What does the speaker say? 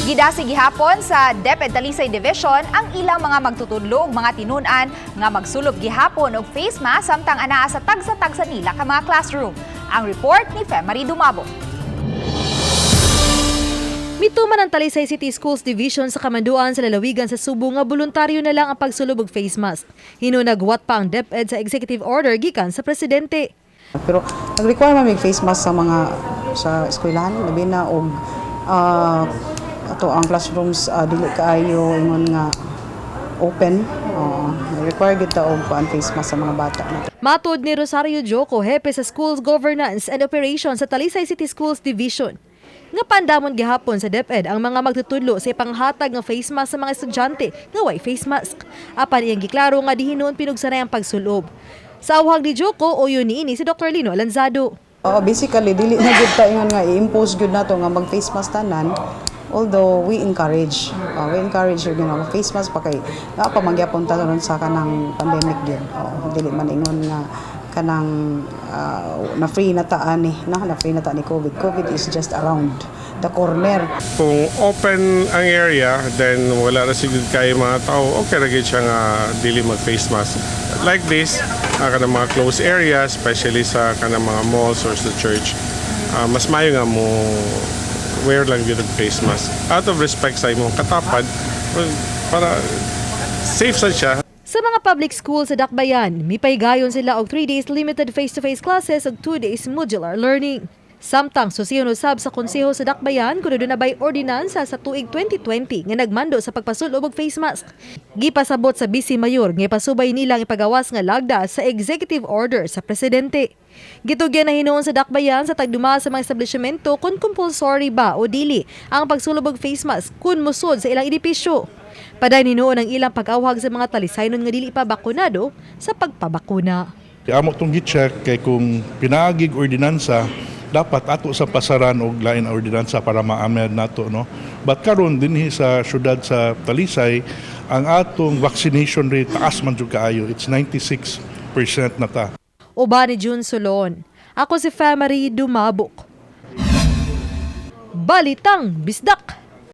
Gidasig gihapon sa DepEd Talisay Division ang ilang mga magtutudlo ug mga tinun-an nga magsulob gihapon og face mask samtang anaa sa tagsa-tagsa nila ka mga classroom. Ang report ni Femary Dumabo. Mituman ang Talisay City Schools Division sa kamanduan sa lalawigan sa Subo nga voluntaryo na lang ang pagsulob og face mask. Hinunagwat pa ang DepEd sa executive order gikan sa presidente. Pero nag-require man mig face mask sa mga sa eskwelahan, labi na og ato ang classrooms dili kaayo ingon nga open. Require gyud ta og kuan, face mask sa mga bata. Matod ni Rosario Joco, hepe sa Schools Governance and Operations sa Talisay City Schools Division, nga pandamon gihapon sa DepEd ang mga magtutudlo sa ipanghatag nga face mask sa mga estudyante nga way face mask. Apan iyang giklaro nga di hinuon pinugsanay ang pagsulob. Sa awhag ni Joco, uyon niini si Dr. Lino Alanzado. Oo, basically dili na gyud ta ingon nga i-impose gyud nato nga mag face mask tanan. Although we encourage yun nga mag face mask pa kay naa pa man gyapon ta ron sa kanang pandemic gyud. Oo, dili man ingon nga kanang na free na ta ani, na free na ta ni COVID. COVID is just around the corner. Kung open ang area, then wala ra siguro kay mga tao, okay ra gyud siya nga dili mag face mask. Like this, kanang mga closed area, especially sa kanang mga malls or sa church, mas maayo nga mo wear lang gyud og face mask. Out of respect sa imong katapad, well, para safe sa siya. Sa mga public school sa Dakbayan, mipahigayon sila og 3 days limited face-to-face classes ug 2 days modular learning. Samtang susiyon usab sa konseho sa Dakbayan kung duna bay ordinansa sa tuig 2020 nga nagmando sa pagpasulob og face mask. Gipasabot sa Vice Mayor nga ipasubay nilang ipagawas nga lagda sa executive order sa presidente. Gitugyan na hinuon sa Dakbayan sa tagduma sa mga establishmento kung compulsory ba o dili ang pagsulob og face mask kung musod sa ilang edipisyo. Padayon hinuon ang ilang pag-awhag sa mga talisaynon nga dili pa bakunado sa pagpabakuna. Amo tong gi-check kay kung pinaagig ordinansa, dapat ato sa pasaran og lain na ordinansa para ma-amend nato, no? But karon dinhi sa syudad sa Talisay, ang atong vaccination rate taas man jud kaayo. It's 96% na ta. Uban ni June Solon. Ako si Femary Dumabok. Balitang Bisdak!